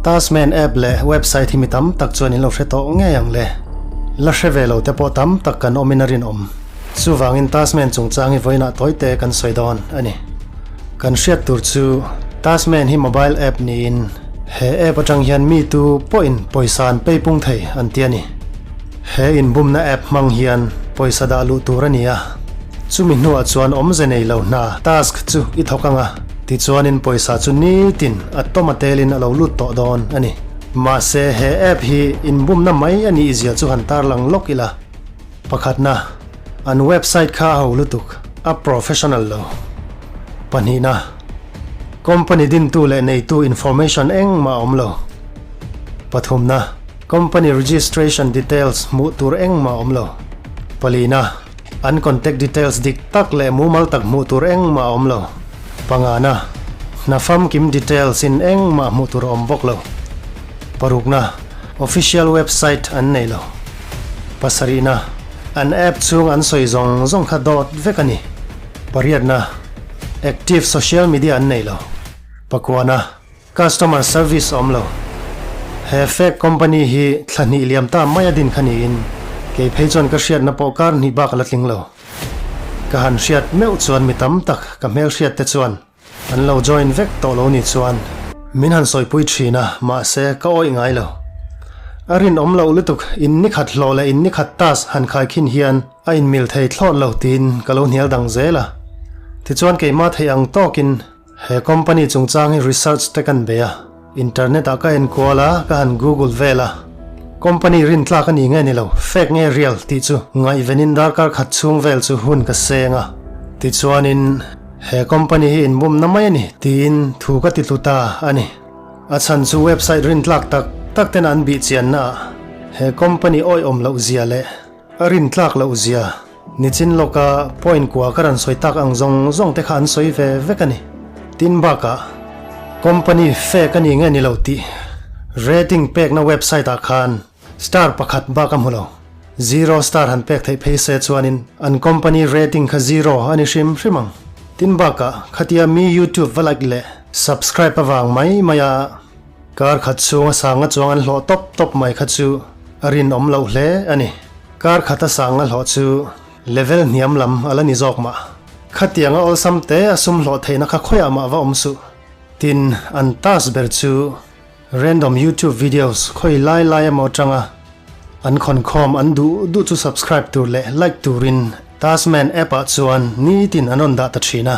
Tasman app leh website hi mi tam tak chuan in lo hre tawh ngei ang le. La hre ve lo te pawh tam tak kan awmin a rinawm. Chuvangin Tasman chungchang hi vawiinah tawite kan sawi dawn a ni. Kan hriat tur chu Tasman hi mobile app niin he app atang hian mi tu pawhin pawisa an peipung thei an ti a ni. He inbumna app hmang hian pawisa dah luh tur a ni a, chumi hnuah chuan awmze nei lo hna, task, chu i thawk ang a, tichuanin pawisa chu nitin a tawm a telin a lo lut tawh dawn a ni. Mahse he app hi inbumna mai a nih zia chu han tarlang lawk ila. Pakhatna, an website kha a ho lutuk, a professional lo. Pahnihna, company dintu leh neitu information engmah a awm lo. Pathumna, company registration details hmuh tur engmah a awm lo. Palina, an contact details dik tak leh mumal tak hmuh tur engmah a awm lo. Pangana, hna famkim details in engmah hmuh tur a awm bawk lo. Parukna, official website an nei lo. Pasarihna, an app chhung an sawi zawng zawng kha dawt vek a ni. Pariatna, active social media an nei lo. Pakuana, customer service awm lo. He fake company hi thla hnih liam ta mai a din kha niin, kei phei chuan ka hriatna pawh kar hnih bak a la tling lo. Ka han hriat meuh chuan mi tam tak ka hmelhriat te chuan An lo join vek tawh lo ni chuan min han sawipui thin a, mahse ka awih ngai lo. A rinawm loh lutuk in ni khat hlawh leh in ni khat task han khai khin hian a inmil thei thlawt lo tiin ka lo hnial dang zel a. Tichuan keimah theih ang tawkin he company chungchang hi research te kan bei a, internet ah ka enkual a, ka han google vel a. Company rintlak a ni nge ni lo, fake nge real tih chu ngaihvenin darkar khat chhung vel chu hun ka seng a. Tichuanin. He company hi inbumna mai a ni tiin thu ka ti tlu ta a ni. A chhan chu website rintlak tak tak ten an bih chianna ah he company awihawm loh zia leh a rintlak loh zia nichin lawka point kua ka rawn sawi tak ang zawng zawng te kha an sawi ve vek a ni. Tin bakah company fake a ni nge ni lo tih rating pekna website ah khan Star pakhat bak a hmu lo. Zero star han pek theih phei se chuanin an company rating kha zero a ni hrim hrim ang. Tin bakah khatia mi youtube va like leh subscribe avang mai mai a kar khat chhunga sanga chuang an hlawh tawp tawp mai kha chu a rinawm loh hle a ni. Kar khata sanga hlawh chu level hniam lam a la ni zawk mah. Khatianga awlsam te a sum hlawh theihna kha khawiah mah va awm suh. Tin, an task ber chu Random youtube videos khawi lai lai emaw atanga an khawn khawm an duh duh chu subscribe tur leh like turin Tasman app ah chuan nitin an rawn dah ta thin a.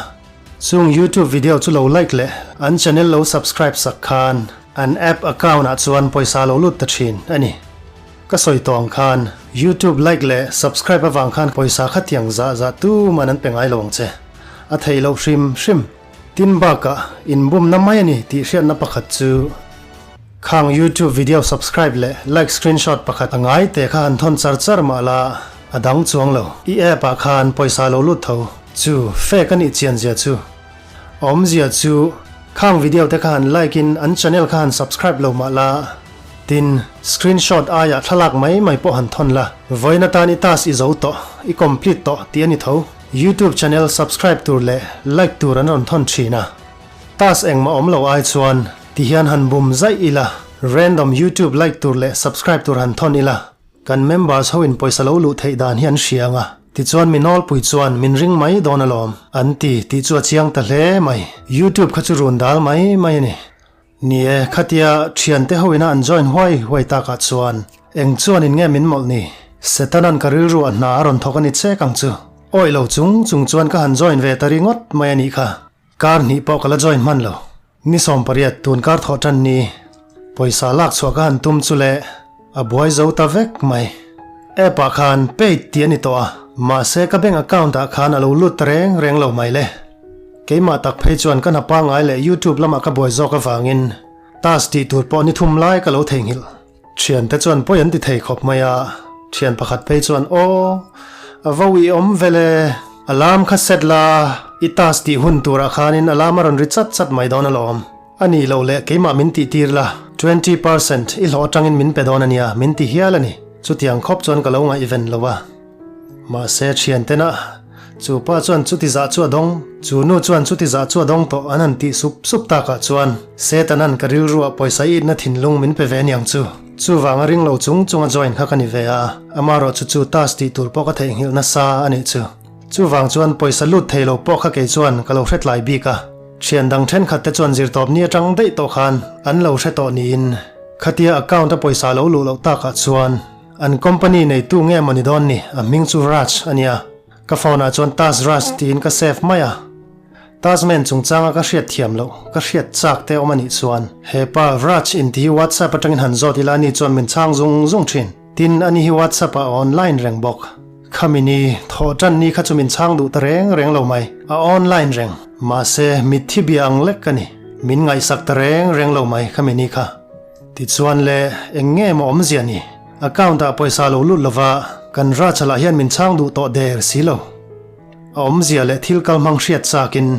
Chung youtube video chu lo like leh an channel lo subscribe sak khan an app account ah chuan pawisa lo lut ta thin a ni. Ka sawi tawh ang khan youtube like leh subscribe avang khan pawisa khatiang zah zah tuman an pe ngai lo ang che. A theih loh hrim hrim. Tin bakah inbumna mai a ni tih hriatna pakhat chu khang YouTube video subscribe leh like screenshot pakhat a ngai te kha han thawn char char mah la a dang chuang lo. I app ah khan pawisa lo lut tho chu fake a nih chian zia chu awmzia chu khang video te kha han like in an channel kha han subscribe lo mah la tin screenshot aiah thlalak mai mai pawh han thawn la vawiin atan i task i zo tawh i complete tawh tih a ni tho. Youtube channel subscribe tur leh like tur an rawn thawn thin a, task engmah awm lo ai chuan ti hian han bum zaih ila, random youtube like tur leh subscribe tur han thawn ila, kan members ho in pawisa lo luh theih dan hi an hria ang a, tichuan mi nawlpui chuan min ring mai dawn alawm an ti tih chu a chiang ta hle mai. Youtube kha chu run dal mai mai a ni. Ni e, khatia thiante ho ina an join huai huai takah chuan eng chuanin nge min mawlh ni? Setanan ka rilru a hna a rawn thawk a ni chek ang chu. Awih lo chung chung chuan ka han join ve ta ringawt mai a nih kha. Kar hnih pawh ka la join hman lo. Ni 18 tun kar thawh tan ni. Pawisa lak chhuah ka han tum chu le a buai zo ta vek mai. App ah khan paid tih a ni tawh a, mahse ka bank account ah khan a lo lut ta reng reng lo mai le. Keimah tak phei chuan ka hna pangngai leh YouTube lamah ka buai zawk avangin task tih tur pawh ni thum lai ka lo theihnghilh. Thiante chuan pawi an ti thei khawp mai a, thian pakhat phei chuan aw, a vo i awm vel e, alarm kha set la, i task tih hun turah khanin alarm a rawn ri chat chat mai dawn alawm. A nih loh leh keimah min tih tir la, 20% i hlawh atangin min pe dawn a nia, min ti hial a ni. Chutiang khawp chuan ka lo ngaihven lo a. Mahse thiantena. Chu pa chuan chuti zah chu a dawng, chu nu chuan chuti zah chu a dawng tawh an han tih sup sup takah chuan Setanan ka rilruah pawisa itna thinlung min pe ve aniang chu. Chuvanga ring lo chung chunga join kha ka ni ve a, amaherawhchu chu task tih tur pawh ka theihnghilh nasa a nih chu. Chuvang chuan pawisa lut thei lo pawh kha kei chuan ka lo hre tlai bik a, thian dang thenkhat te chuan zirtawp ni atang daih tawh khan an lo hre tawh niin khatia account a pawisa lo luh loh takah chuan an company neitu nge maw ni dawn ni, a hming chu Raj a nia. Ka phone ah chuan Taj Raj tiin ka save mai a. Tasman chungchanga ka hriat thiam loh, ka hriat chak te awm a nih chuan he pa Raj inti hi WhatsApp atangin han zawt ila ani chuan min chhang zung zung thin. Tin, ani hi WhatsApp ah a online reng bawk. Khami ni, thawh tan ni kha chu min chhang duh ta reng reng lo mai, a online reng. Mahse, mitthi bia ang lek ka ni. Min ngaihsak ta reng reng lo mai khami ni kha. Tichuan le, eng nge maw awmzia ni? Account ah pawisa lo lut lova kan Raj lah hian min chhang duh tawh der si lo. A awmzia leh thil kal hmang hriat chakin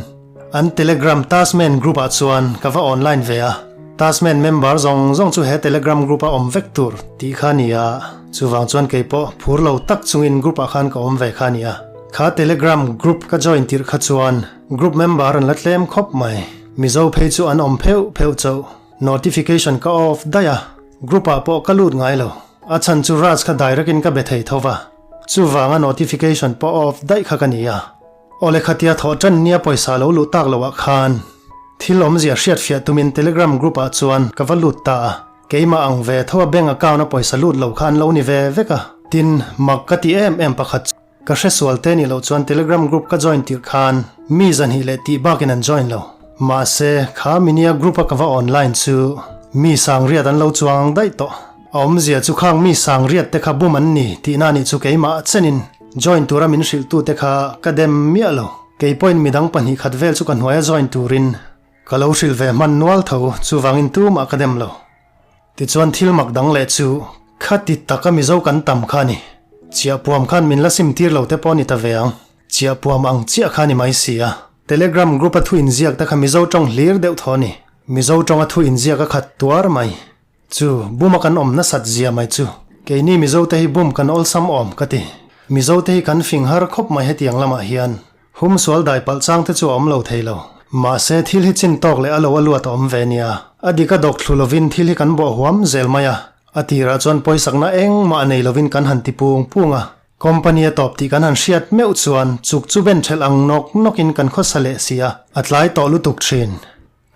an Telegram Tasman group ah chuan ka va online ve a, Tasman member zawng zawng chu he Telegram group a awm vek tur tih kha a ni a, chuvang chuan kei pawh phur lo tak chungin group ah khan ka awm ve kha a ni a. Kha Telegram group ka join tirh kha chuan group member an la tlem khawp mai, Mizo phei chu an awm pheuh pheuh chauh. Notification ka off daih a, group ah pawh ka lut ngai lo, a chhan chu Raj kha direct in ka be thei tho va. Chuvanga notification pawh off daih kha ka ni a. Awle khatia thawh tan nia pawisa lo luh tak loh ah khan thil awmzia hriatfiah tumin Telegram group ah chuan ka va lut ta a. Keimah ang ve tho a bank account a pawisa lut lo kha an lo ni ve vek a. Tin, mak ka ti em em pakhat chu ka hresual te nih loh chuan Telegram group ka join tirh khan mi zahnih leh tih bakin an join lo. Mahse, kha minia group a ka va online chu mi sangriat an lo chuang daih tawh. A awmzia chu khang mi sangriat te kha bum an ni tihna nih chu keimah chenin join tura min hrilhtu te kha ka dem miah lo. Kei pawhin midang 2 khat vel chu ka hnuaia join turin ka lo hrilh ve hman nual tho chuvangin tumah ka dem lo. Tichuan thil mak dang leh chu khati taka Mizo kan tam kha a ni. Chiahpuam khan min la sim tir lo te pawh a ni ta ve ang. Chiahpuam ang chiah kha a ni mai si a. Telegram group a thu inziak te kha Mizo tawng hlir deuh tho a ni. Mizo tawnga thu inziak a khat tuar mai. Chu, bum a kan awm nasat zia mai chu. Keini Mizo te hi bum kan awlsam awm ka ti. Mizo te hi kan fing har khawp mai hetiang lamah hian. Hum sual dai palh chang te chu a awm lo thei lo. Mahse thil hi chin tawk leh a lo a luat a awm ve nia. A dik a dawk thlu lovin thil hi kan bawh huam zel mai a. A tirah chuan pawisakna engmah nei lovin kan han ti pung pung a. Company a tawp tih kan han hriat meuh chuan chuk chu ben thelh ang nawk nawkin kan khawsa leh si a. A tlai tawh lutuk thin.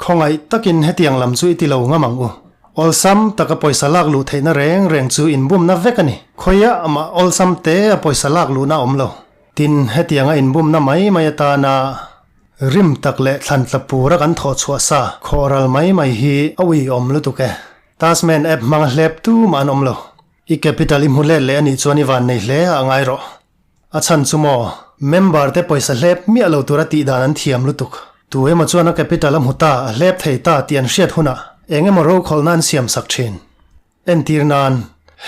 Khawngaih takin hetiang lam chu i ti lo ngam ang u. Awlsam taka pawisa lak luh theihna reng reng chu inbumna vek a ni. Khawiah amah awlsam te a pawisa lak luhna a awm lo. Tin, hetianga inbumna mai mai atana rim tak leh thlan tla pura kan thawh chhuah sa khawh ral mai mai hi a uiawm lutuk e. Tasman app hmanga hlep tumah an awm lo. I capital i hmu let leh a nih chuan i van nei hle a ngai rawh. A chhan chu maw, member te pawisa hlep miah lo tura tih dan an thiam lutuk. Tu emaw chuan a capital a hmu ta, a hlep thei ta tih an hriat hunah eng emaw rokhawlhna an siam sak thin. Entir nan,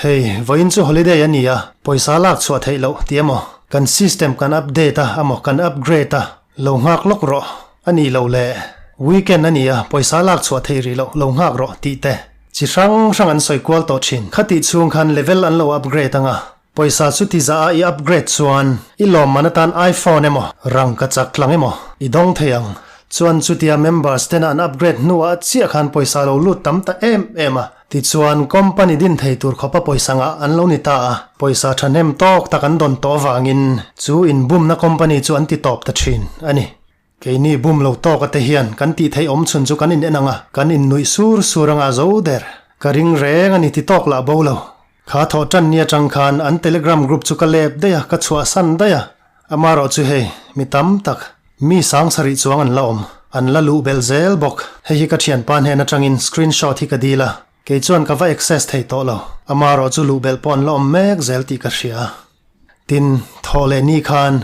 hei, vawiin chu holiday a ni a, pawisa lak chhuah theih loh tih emaw, kan system kan update a emaw kan upgrade a, lo nghak lawk rawh a nih loh leh weekend a ni a, pawisa lak chhuah theih rih loh, lo nghak rawh tih te. Chi hrang hrang an sawi kual tawh thin. Khatih chhung khan level an lo upgrade ang a, pawisa chu ti zah a i upgrade chuan i lawmman atan iPhone emaw, rangka chak tlang emaw i dawng thei ang. Chuan chutia members tena an upgrade hnuah chiah khan pawisa lo lut tam ta em em a, tichuan company din thei tur khawpa pawisa ngah an lo ni ta a, pawisa thahnem tawk tak an dawn tawh avangin chu inbumna company chu an ti tawp ta thin a ni. Keini bum lo tawk a te hian kan tih theih awm chhun chu kan in en ang a, kan in nuih sur sur anga zo der. Ka ring reng a ni ti tawk lah bo lo. Kha thawh tan ni atang khan an telegram group chu ka lep daih a, ka chhuah san daih a. Amarawh chu hei, mi tam tak, mi sang sarih chuang an la awm. An la luh belh zel bawk. Hei hi ka thianpa hnen atangin screenshot hi ka dil a, kei chuan ka va access thei tawh lo. Amarawh chu luh belh pawh an la awm mek zel tih ka hria. Tin, thawh leh ni khan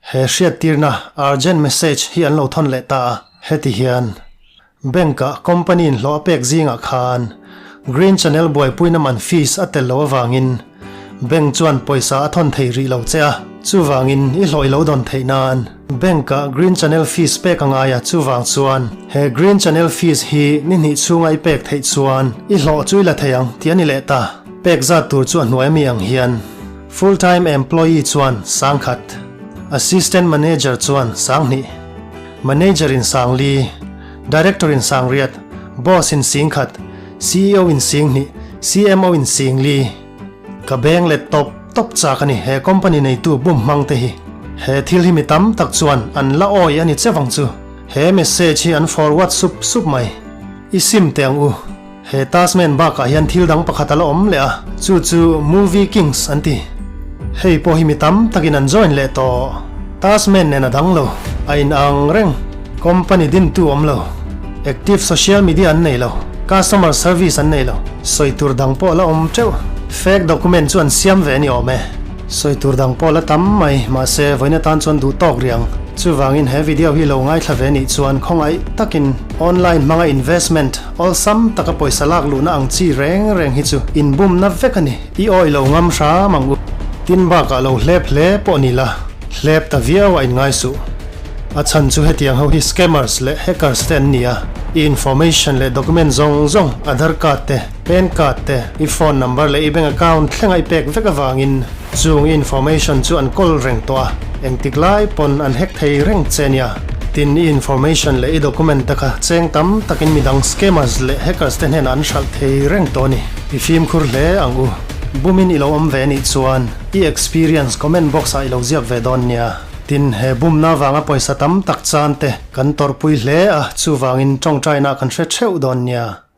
he hriattirna urgent message hi an lo thawn leh ta a, heti hian Bank-ah company in hlawh a pek zingah khan Green Channel buaipuina man fees a tel loh avangin Bank chuan pawisa a thawn thei rih lo che a, chuvangin i hlawh i lo dawn theih nan Bank-ah Green Channel fees pek a ngai a, chuvang chuan he Green Channel fees hi ni hnih chhunga i pek theih chuan i hlawh chu i la thei ang tih a ni leh ta. Pek zat tur chu a hnuai ami ang hian. Full time employee chuan 10,000. Assistant Manager chuan 2000, Manager in 4000, Director in 8000, Boss in 10,000, CEO in 2000, CMO in 4000. Ka beng let tawp tawp chak a ni he company neitu bum hmang te hi. He thil hi mi tam tak chuan an la awi a ni che vang chu. He message hi an forward sup sup mai. I sim teh ang u. He Tasman bakah hian thil dang pakhat a la awm leh a, chu chu Movie Kings an ti. Hei pawh hi mi tam takin an join leh tawh. Tasman nen a dang lo, a inang reng. Company dintu awm lo. Active social media an nei lo. Customer service an nei lo. Sawi tur dang pawh a la awm teuh. Fake document chu an siam ve a ni awm e. Sawi tur dang pawh la tam mai, mahse vawiin atan chuan duh tawk riang. Chuvangin he video hi lo ngaithla ve nih chuan khawngaih takin online hmanga investment awlsam taka pawisa lak luhna ang chi reng reng hi chu inbumna vek a ni. I awi lo ngam hram ang u. Tin bakah lo hlep hle pawh ni la, hlep ta viau a inngai suh. A chhan chu hetiang ho hi scammers leh hackers te an ni a, i information leh document zawng zawng, Aadhaar card te, PAN card te, i phone number leh i bank account thlenga i pek vek avangin chung i information chu an kawl reng tawh a, engtik lai pawn an hack thei reng che nia. Tin, i information leh i document te kha cheng tam takin midang scammers leh hackers te hnenah an hralh thei reng tawh a ni. I fimkhur hle ang u. Bumin i lo awm ve nih chuan i experience comment box ah i lo ziak ve dawn nia. Tin, he bumna avanga pawisa tam tak chan te kan tawrhpui hle a, chuvangin tawngtaina kan hre theuh dawn nia.